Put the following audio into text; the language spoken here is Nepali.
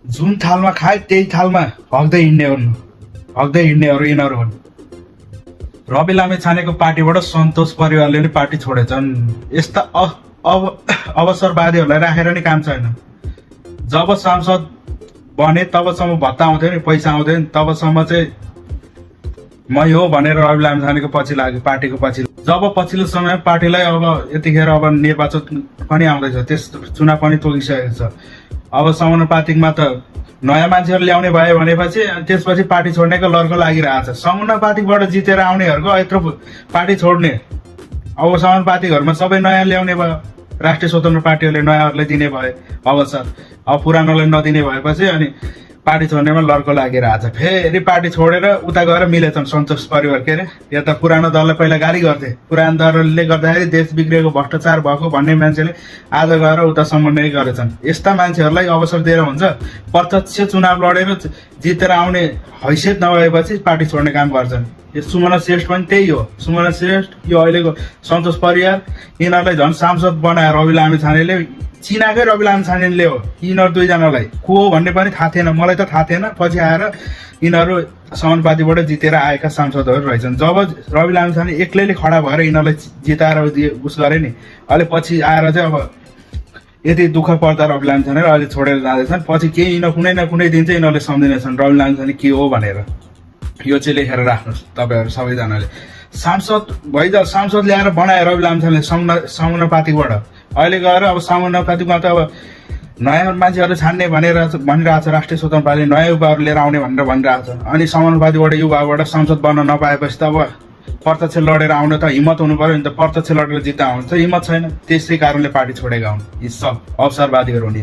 जुन थालमा खाए त्यही थालमा हग्दै हिँड्नेहरू यिनीहरू हुन्। रवि लामिछानेको पार्टीबाट सन्तोष परिवारले नि पार्टी छोडेछन्। यस्ता अवसरवादीहरूलाई राखेर नि काम छैन। जब सांसद बने तबसम्म भत्ता आउँथ्यो नि, पैसा आउँथ्यो नि, तबसम्म चाहिँ मै हो भनेर रवि लामिछानेको पछि लाग्यो, पार्टीको पछि। जब पछिल्लो समय पार्टीलाई अब यतिखेर अब निर्वाचन पनि आउँदैछ, त्यस चुनाव पनि तोकिसकेको छ। अब समानुपातिकमा त नयाँ मान्छेहरू ल्याउने भयो भनेपछि त्यसपछि पार्टी छोड्नेको लर्को लागिरहेछ। समानुपातिकबाट जितेर आउनेहरूको यत्रो पार्टी छोड्ने, अब समानुपातिकहरूमा सबै नयाँ ल्याउने भयो। राष्ट्रिय स्वतन्त्र पार्टीहरूले नयाँहरूलाई दिने भए अवसर, अब पुरानोलाई नदिने भएपछि अनि पार्टी छोड्नेमा लर्को लागिरहेछ। फेरि पार्टी छोडेर उता गएर मिलेछन् सन्तोष परिवार। के अरे यता पुरानो दललाई पहिला गाली गर्थे, पुरानो दलले गर्दाखेरि देश बिग्रेको भ्रष्टाचार भएको भन्ने मान्छेले आज गएर उता समन्वय गरेछन्। यस्ता मान्छेहरूलाई अवसर दिएर हुन्छ? प्रत्यक्ष चुनाव लडेर जितेर आउने हैसियत नभएपछि पार्टी छोड्ने काम गर्छन्। यो सुमना श्रेष्ठ पनि त्यही हो। सुमना श्रेष्ठ, यो अहिलेको सन्तोष परियार, यिनीहरूलाई झन् सांसद बनायो रवि लामिछानेले। चिनाकै रवि लामिछानेले हो। यिनीहरू दुईजनालाई को हो भन्ने पनि थाहा थिएन, मलाई त थाहा थिएन। पछि आएर यिनीहरू समानुपातिबाट जितेर आएका सांसदहरू रहेछन्। जब रवि लामिछाने एक्लैले खडा भएर यिनीहरूलाई जिताएर उस गरे नि, अहिले पछि आएर चाहिँ अब यति दुःख पर्दा रवि लामिछाने अहिले छोडेर जाँदैछन्। पछि केही कुनै न कुनै दिन चाहिँ यिनीहरूले सम्झिनेछन् रवि लामिछाने के हो भनेर। यो चाहिँ लेखेर राख्नुहोस् तपाईँहरू सबैजनाले। सांसद ल्याएर बनाए रवि लामिछानेले समानुपातिकबाट। अहिले गएर अब समानुपातिकमा त अब नयाँ मान्छेहरू छान्ने भनिरहेको छ राष्ट्रिय स्वतन्त्र पार्टीले, नयाँ युवाहरू लिएर आउने भनेर भनिरहेको छ। अनि समानुपातिकबाट युवाबाट संसद बन्न नपाएपछि त अब प्रत्यक्ष लडेर आउन त हिम्मत हुनु पर्यो नि त। प्रत्यक्ष लडेर जित्दा आउनु त हिम्मत छैन, त्यसै कारणले पार्टी छोडेका हुन् यी सब अवसरवादीहरू हुने।